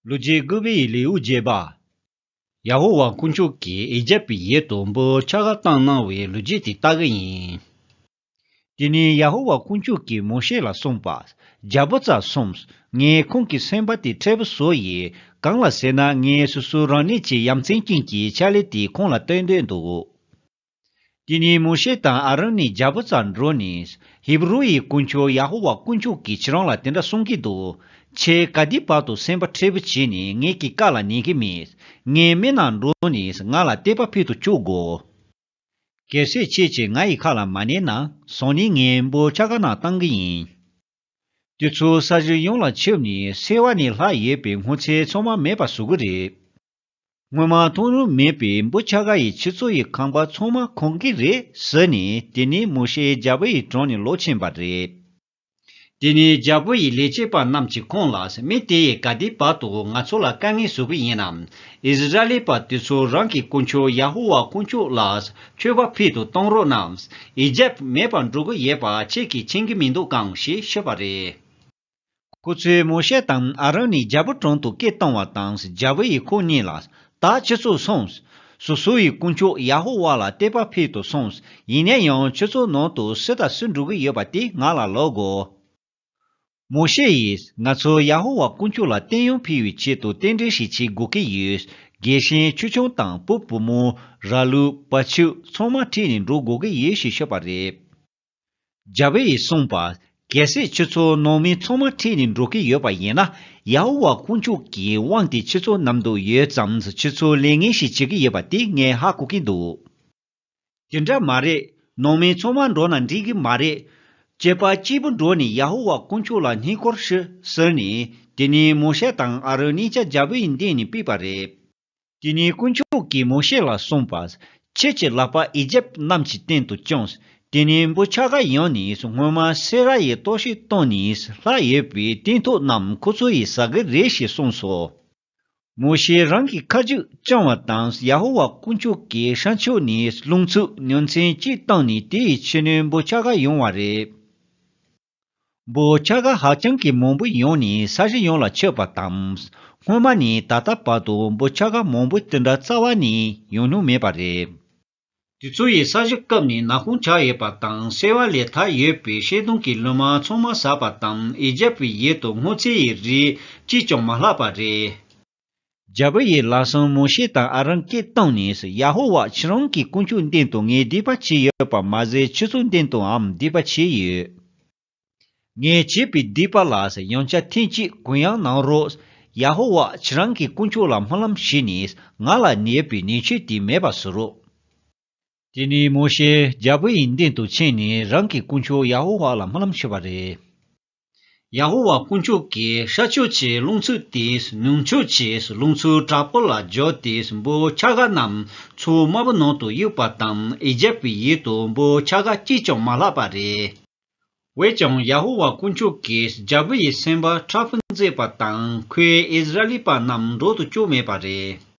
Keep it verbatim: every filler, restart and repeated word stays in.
ལོ་རྒྱུས་དགུ་པའི་ལེའུ་བརྒྱད་པ། ཡ་ཧོ་ཝཱ་དཀོན་མཆོག་གིས་ཨི་ཇེབ་ཡུལ་དུ་འབུ་ཆ་ག་བཏང་གནང་བའི་ལོ་རྒྱུས་དེ་ལྟ་གི་ཡིན། དེ་ནས་ཡ་ཧོ་ཝཱ་དཀོན་མཆོག་གིས་མོ་ཤེ་ལ་གསུངས་པ། རྒྱལ་པོ་རྩར་སོང་། ངས་ཁོང་གི་སེམས་པ་དེ་མཁྲེགས་པོ་བཟོས་ཡིན། གང་ལ་ཟེར་ན། ངས་སོ་སོ་རང་ཉིད་ཀྱི་ཡ་མཚན་ཅན་གྱི་ཕྱག་ལས་དེ་ཁོང་ལ་སྟོན་འདོད་འདུག། དེ་ནས་མོ་ཤེ་དང་ཨ་རོན་ནི་རྒྱལ་པོ་རྩར་འགྲོ་ནས། ཧི་བུ་རུ་ཡི་དཀོན་མཆོག་ཡ་ཧོ་ཝཱ་དཀོན་མཆོག་གིས་ཁྱེད་རང་ལ་དེ་འདྲ་གསུང་གི་འདུག། ཁྱེད་ག་དུས་བར་དུ་སེམས་པ་མཁྲེགས་པོ་བྱས་ནས་ངེད་ཀྱི་བཀའ་ལ་ཉན་གི་མེད། ངའི་མི་རྣམས་འགྲོ་ནས་ང་ལ་གཏད་པ་ཕུལ་དུ་བཅུག་དགོས། གལ་སྲིད་ཁྱེད་ཀྱིས་ང་ཡི་ཁ་ལ་མ་ཉན་ན། སང་ཉིན་ངས་འབུ་ཆ་ག་ནང་བཏང་གི་ཡིན། དེ་ཚོ་ས་གཞི་ཡོངས་ལ་ཁྱབ་ནས་སེ་བ་ནས་ལྷག་ཡོད་པའི་སྔོ་ཚལ་ཚང་མ་མེད་པ་བཟོ་གི་རེད། སྔོན་མ་མཐོང་རུང་མེད་པའི་འབུ་ཆ་ག་ཡིས་ཁྱེད་ཚོ་ཡི་ཁང་པ་ཚང་མ་གང་གི་རེད་ཟེར་ནས། དེ་ནས་མོ་ཤེ་རྒྱལ་པོ་ཡི་དྲུང་ནས་ལོག་ཕྱིན་པ་རེད། དེ་ནས་རྒྱལ་པོ་ཡི་ལས་བྱེད་པ་རྣམས་ཀྱིས་ཁོང་ལ། མི་དེ་ཡིས་ག་དུས་བར་དུ་ང་ཚོ་ལ་དཀའ་ངལ་བཟོ་གི་ཡིན་ནམ། ཨིསི་ར་ཨེལ་པ་དེ་ཚོ་རང་གི་དཀོན་མཆོག་ཡ་ཧོ་ཝཱ་དཀོན་མཆོག་ལ་མཆོད་པ་ཕུལ་དུ་གཏོང་རོགས་གནང་། ཨི་ཇེབ་མེད་པར་འགྲོ་གི་ཡོད་པ་ཁྱེད་ཀྱིས་མཁྱེན་གྱི་མི་འདུག་གམ་ཞེས་ཤོད་པ་རེད། ཁོ་ཚོས་མོ་ཤེ་དང་ཨ་རོན་ནི་རྒྱལ་པོ་དྲུང་དུ་སྐད་བཏང་བ་དང་། རྒྱལ་པོ་ཡིས་ཁོ་གཉིས་ལ། ད་ཁྱེད་ཚོ་སོང་། སོ་སོ་ཡི་དཀོན་མཆོག་ཡ་ཧོ་ཝཱ་ལ་གཏད་པ་ཕུལ་དུ་སོང་། ཡིན་ན་ཡང་ཁྱེད་ཚོ་ནང་དུ་སུ་དང་སུ་འགྲོ་གི་ཡོད་པ་དེ་ང་ལ་ལབ་དགོས། མོ་ཤེ་ཡིས། ང་ཚོ་ཡ་ཧོ་ཝཱ་དཀོན་མཆོག་ལ་བསྟོད་སྙོམས་ཕུལ་བའི་ཆེད་དུ་རྟེན་འབྲེལ་ཞིག་བྱེད་དགོས་ཀྱི་ཡོད། རྒྱལ་ཞེན་ཆེ་ཆུང་དང་བུ་བུ་མོ། ར་ལུག་བ་ཕྱུགས་ཚང་མ་ཁྲིད་ནས་འགྲོ་དགོས་ཀྱི་ཡོད་ཞེས་ཤོད་པ་རེད། རྒྱལ་པོ་ཡིས་གསུངས་པ། གལ་སྲིད་ཁྱེད་ཚོ་ནང་མི་ཚང་མ་ཁྲིད་ནས་འགྲོ་གི་ཡོད་པ་ཡིན་ན། ཡ་ཧོ་ཝཱ་དཀོན་མཆོག་གི་དབང་དེ་ཁྱེད་ཚོ་ནང་དུ་ཡོད་ཙང་། ཁྱེད་ཚོ་ལས་ངན་ཞིག་བྱེད་ཀྱི་ཡོད་པ་དེ་ངས་ཧ་གོ་གི་འདུག། དེ་འདྲ་མ་རེད། ནང་མི་ཚང་མ་འགྲོ་ན་འགྲིག་གི་མ་རེད། སྐྱེས་པ་གཅིག་པུ་འགྲོ་ནས་ཡ་ཧོ་ཝཱ་དཀོན་མཆོག་ལ་བསྙེན་བཀུར་ཞུ་ཟེར་ནས། དེ་ནས་མོ་ཤེ་དང་ཨ་རོན་གཉིས་ཆ་རྒྱལ་པོ་ཡི་མདུན་ནས་ཕུད་པ་རེད། དེ་ནས་དཀོན་མཆོག་གིས་མོ་ཤེ་ལ་གསུངས་པ། ཁྱེད་ཀྱི་ལག་པ་ཨི་ཇེབ་རྣམས་ཀྱི་སྟེང་དུ་བརྐྱངས། དེ་ནས་འབུ་ཆ་ག་ཡང་ནས་སྔོན་མ་སེ་ར་ཡི་ལྟོ་ཤིག་བཏང་ནས་ལྷག་ཡོད་པའི་སྟོན་ཐོག་རྣམས་ཁོ་ཚོ་ཡིས་ཟ་གི་རེད་ཞེས་གསུངས་སོ། མོ་ཤེས་རང་གི་ཁ་རྗེ་བཅིངས་པ་དང་། ཡ་ཧོ་ཝཱ་དཀོན་མཆོག་གིས་ཤར་ཕྱོགས་ནས་རླུང་འཚུབ་ཉིན་མཚན་གཅིག་བཏང་ནས་དེ་ཡི་ཕྱི་ནས་འབུ་ཆ་ག་ཡོང་བ་རེད། འབུ་ཆ་ག་ཧ་ཅང་གི་མང་པོ་ཡོང་ནས་ས་གཞི་ཡོངས་ལ་ཁྱབ་པ་དང་། སྔོན་མ་ནས་ད་ལྟ་བར་དུ་འབུ་ཆ་ག་མང་པོ་དེ་འདྲ་རྩ་བ་ནས་ཡོང་མྱོང་མེད་པ་རེད། དེ་ཚོ་ཡིས་ས་གཞི་བཀབ་ནས་ནག་ཁུང་ཆགས་ཡོད་པ་དང་། སེ་བ་ལས་ཐར་ཡོད་པའི་ཤིང་སྡོང་གི་ལོ་མ་ཚང་མ་ཟ་བ་དང་། ཨི་ཇེབ་ཡུལ་དུ་སྔོ་ཚལ་ཡི་རིགས་གཅིག་ཀྱང་མ་ལྷག་པ་རེད། རྒྱལ་པོ་ཡིས་ལམ་སང་མོ་ཤེ་དང་ཨ་རོན་སྐད་བཏང་ནས། ཡ་ཧོ་ཝཱ་ཁྱེད་རང་གི་དཀོན་མཆོག་མདུན་དུ་ངས་སྡིག་པ་བྱས་ཡོད་པ་མ་ཟད། ཁྱེད་ཚོ་མདུན་དུའང་སྡིག་པ་བྱས་ཡོད། ངས་བྱས་པའི་སྡིག་པ་ལ་ཡང་བསྐྱར་ཐེངས་གཅིག་གུ་ཡངས་གནང་རོགས། ཡ་ཧོ་ཝཱ་ཁྱེད་རང་གི་དཀོན་མཆོག་ལ་སྨོན་ལམ་བྱས་ནས། ང་ལ་ཉེས་པའི་ཉེས་ཆད་དེ་མེད་པར་བཟོ་རོགས། དེ་ནས་མོ་ཤེ་རྒྱལ་པོ་ཡི་མདུན་དུ་ཕྱིན་ནས་རང་གི་དཀོན་མཆོག་ཡ་ཧོ་ཝཱ་ལ་སྨོན་ལམ་ཞུས་པ་རེད། ཡ་ཧོ་ཝཱ་དཀོན་མཆོག་གིས་ཤར་ཕྱོགས་ཀྱི་རླུང་འཚུབ་དེས་ནུབ་ཕྱོགས་ཀྱི་རླུང་འཚུབ་དྲག་པོ་ལ་བསྒྱུར་ཏེ། འབུ་ཆ་ག་རྣམས་མཚོ་དམར་པོ་ནང་དུ་གཡུགས་པ་དང་། ཨི་ཇེབ་ཡུལ་དུ་འབུ་ཆ་ག་གཅིག་ཀྱང་མ་ལྷག་པ་རེད། འོན་ཀྱང་ཡ་ཧོ་ཝཱ་དཀོན་མཆོག་གིས་རྒྱལ་པོ་ཡི་སེམས་པ་མཁྲེགས་པོ་མཛད་པ་དང་། ཁོས་ཨིསི་ར་ཨེལ་པ་རྣམས་འགྲོ་དུ་བཅུག་མེད་པ་རེད།